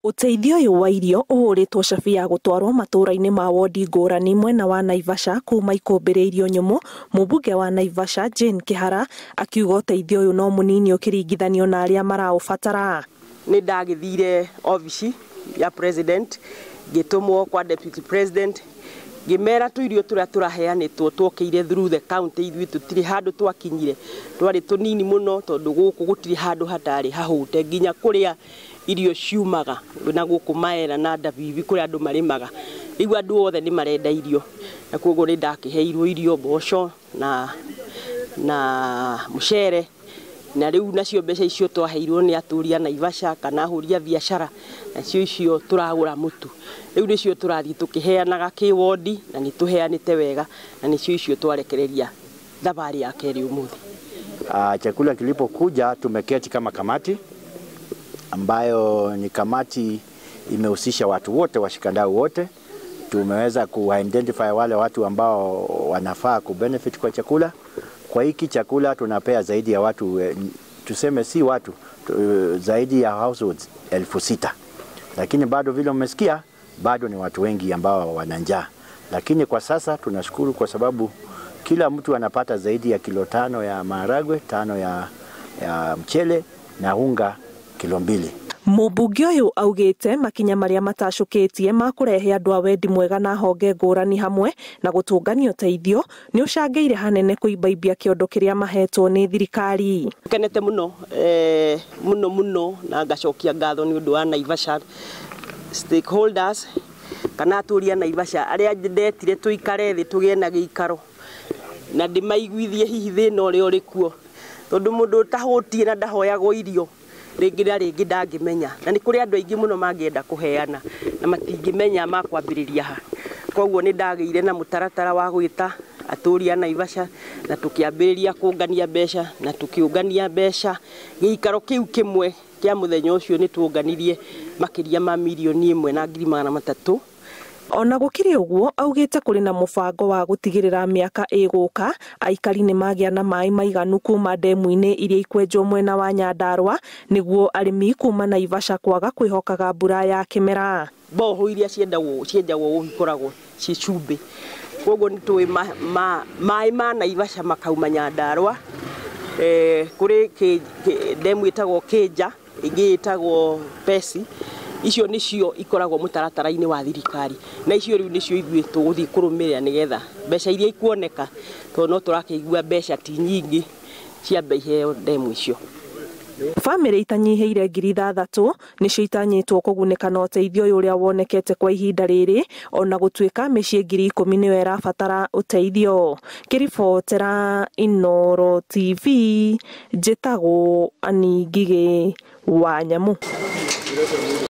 Ũteithio ũyũ wa irio ũhũrĩtwo cabi ya gũtwarwo matũũra-inĩ ma wondi ngũrani mwena wa Naivasha kuma ikũmbĩ irio nyũmũ. Mũmbunge wa Naivasha Jane Kihara akiuga ũteithio ũyũ no mũnini ũkĩringithanio na arĩa maraũbatara. Nĩ ndagĩthire obici ya president, ngĩtũmwo kwa deputy president, ngĩmera tũirio tũrĩa tũraheanĩtwo twokĩire through the county, ithuĩ tũtirĩ handũ twakinyire, twarĩ tũnini mũno tondũ gũkũ gũtirĩ handũ hatarĩ hahũte nginya kũrĩa irio ciumaga na gũkũ Maera na Ndabibi kũrĩa andũ marĩmaga. Rĩu andũ othe nĩ marenda irio, na koguo nĩ ndakĩheirwo irio, mboco na mũcere, na rĩu nacio mbeca icio twaheirwo nĩ atũri a Naivasha kana ahũri a biacara, nacio icio tũragũra mũtu. Rĩu nĩcio tũrathiĩ tũkĩheanaga kĩwondi na nĩ tũheanĩte wega, na nĩcio icio twarekereria thabarĩ ya kerĩ ũmũthĩ. Chakula kilipokuja tumeketi kama kamati ambayo ni kamati imehusisha watu wote, washikadau wote. Tumeweza ku-identify wale watu ambao wanafaa ku-benefit kwa chakula. Kwa hiki chakula tunapea zaidi ya watu, tuseme si watu, zaidi ya households 6,000. Lakini bado vile umesikia, bado ni watu wengi ambao wana njaa. Lakini kwa sasa tunashukuru kwa sababu kila mtu anapata zaidi ya kilo 5 ya maharagwe, 5 ya mchele na unga kilo 2. Mũmbunge ũyũ augĩte makinya marĩa matacũkĩtie ma kũrehe andũ a wendi mwega na honge ngũrani hamwe na gũtũngania ũteithio nĩ ũcangĩire hanene kũimbaimbia kĩondo kĩrĩa mahetwo nĩ thirikari. Kenete mũno, mũno mũno, na ngacokia ngatho nĩ ũndũ wa Naivasha stakeholders kana atũri a Naivasha arĩa ndetire tũikare thĩ tũgĩe na gĩikaro na ndĩmaiguithie hihi thĩna ũrĩa ũrĩ kuo, tondũ mũndũ ũtahũtiĩ na ndahoyagwo irio rĩngĩ na rĩngĩ ndangĩmenya, na nĩ kũrĩ andũ aingĩ mũno mangĩenda kũheana na matingĩmenya makwambĩrĩria ha. Koguo nĩ ndagĩire na mũtaratara wa gwĩta atũri a Naivasha na tũkĩambĩrĩria kũngania mbeca na tũkĩũngania mbeca gĩikaro kĩu kĩmwe kĩa mũthenya ũcio nĩ tuonganirie makĩria ma 1,300,000. Ona gũkĩrĩ ũguo augĩte kũrĩ na mũbango wa gũtigĩrĩra mĩaka ĩgũka aikari nĩ magĩa na maĩ maiganu kuma ndemu-inĩ iria ikwenjwo mwena wa Nyandarua nĩguo arĩmi kuma Naivasha kwaga kwĩhokaga mbura ya kĩmera. Mboho iria cienjagwo ikoragwo ci cumbĩ, koguo nĩ tũĩ maĩ ma Naivasha makauma Nyandarua. Kũrĩ ndemu ĩtagwo Kĩnja, ĩngĩ ĩtagwo Pesi. Icio nĩcio ikoragwo mũtaratara-inĩ wa thirikari, na icio rĩu nĩcio ithuĩ tũgũthiĩ kũrũmĩrĩra nĩgetha mbeca iria ikuoneka, tondũ no tũrakĩigua mbeca ti nyingĩ ciambe iheo ndemu icio. Bamĩrĩ itanyihĩire 6,000 nĩcio itanyĩtwo kũgunĩka na ũteithio ũyũ ũrĩa wonekete kwa ihinda rĩrĩ, ona gũtuĩka mĩciĩ 10,000 nĩyo ĩrabatara ũteithio. Ngĩribotera Inooro TV, njĩtagwo Annie Ngigĩ wa Nyamu.